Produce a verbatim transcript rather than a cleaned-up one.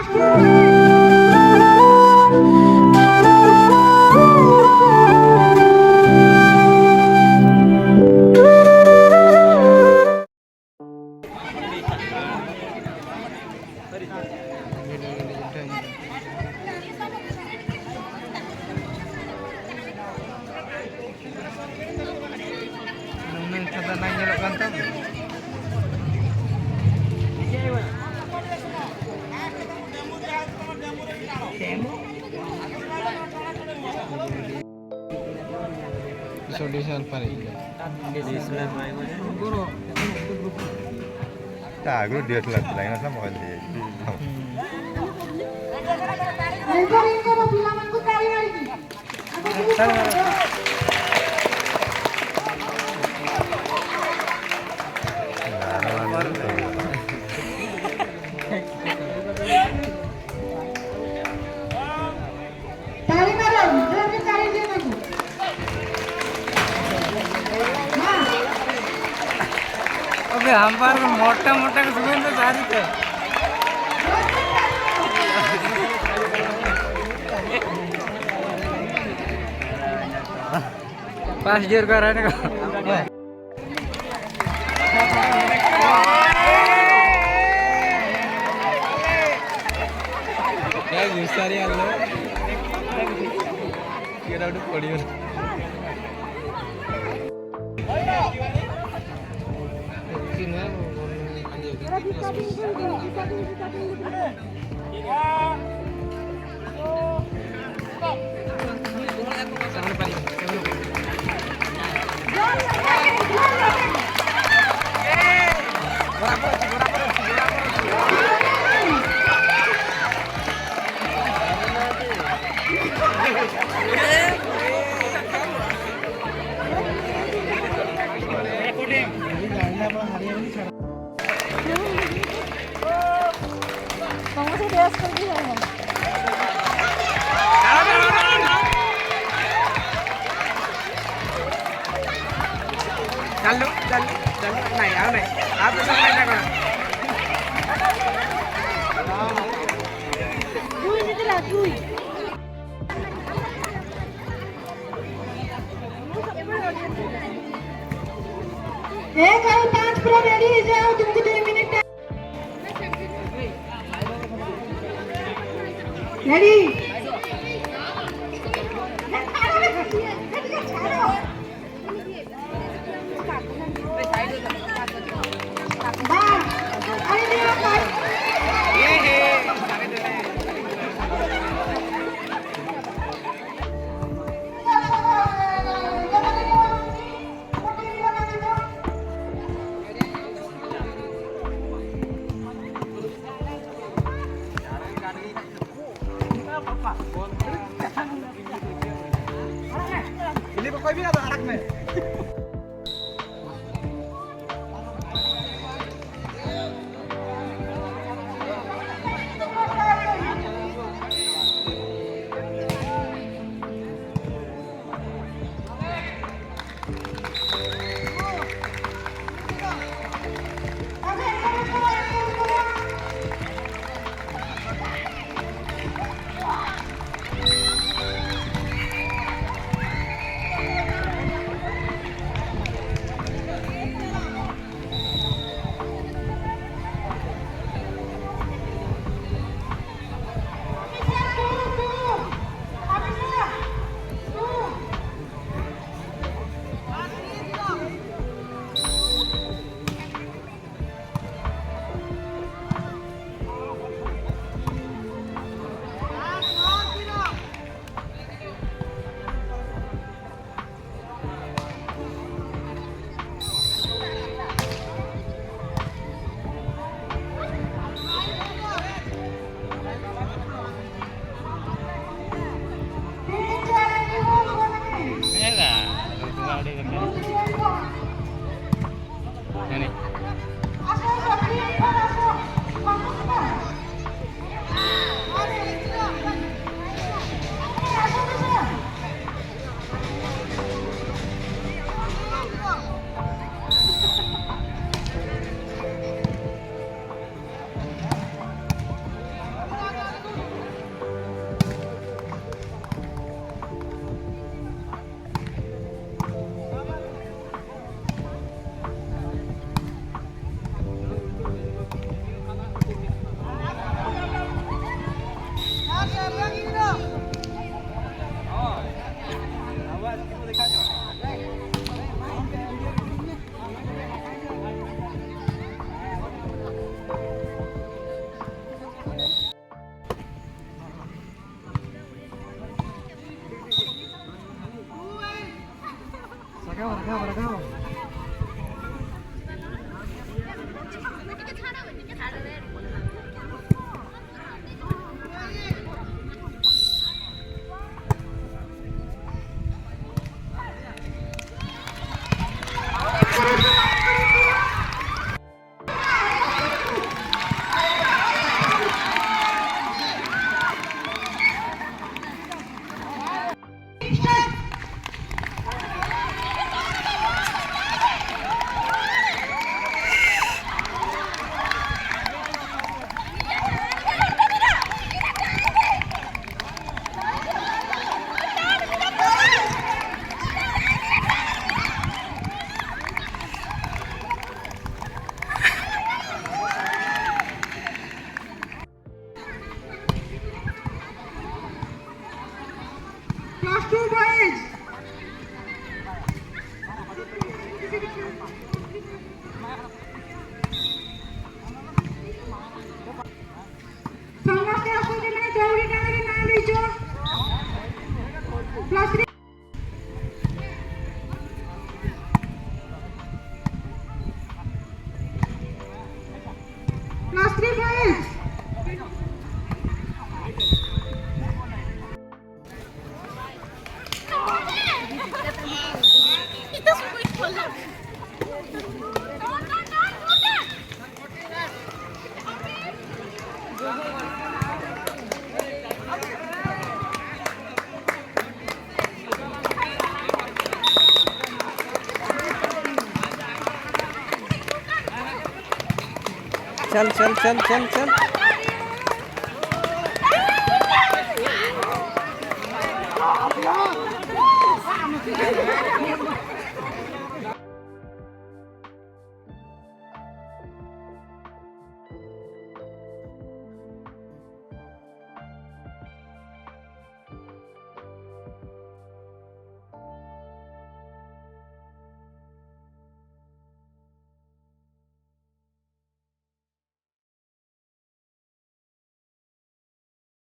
ᱩᱱᱟᱹᱝ ᱪᱷᱟᱛᱟ ᱱᱟᱭ ᱧᱮᱞᱚᱜ ᱠᱟᱱ ᱛᱟᱢ᱾ Solution ᱯᱟᱨᱤ᱾ ତା ଆଗରୁ ଡି ଏସ୍ ଏଲ୍ ଆର୍ ଥିଲା, ଏଇନା ସବୁ ମୋବାଇଲ ହେଇଯାଇଛି। Anchoring କର, ପିଲାମାନଙ୍କୁ ତାଳି ମାରିକି। ତାଳି ମାର, ଜୋରରେ ତାଳି ଦିଅ ତାଙ୍କୁ। ମା। अबे हम बार में मोटा मोटा का सुगंध आ रही है। पाँच जोर का रहने का। क्या गुस्सा रही है। ये राउंड पड़ी हो। Vamos a ir a escondida, ¿no? चलो, चलो, चलो, नहीं, आओ नहीं, आप तो सब नहीं करो। एक और पांच पूरा रेडी हो जाओ, तुमको दो minute. Ready. Class two boys. ସମସ୍ତେ ଆସନ୍ତୁ, ମାନେ ଦୌଡ଼ି ଟାଣରେ ନାଁ ଦେଇଛ। Plus three। Plus three boys। चल, चल, चल, चल, चल।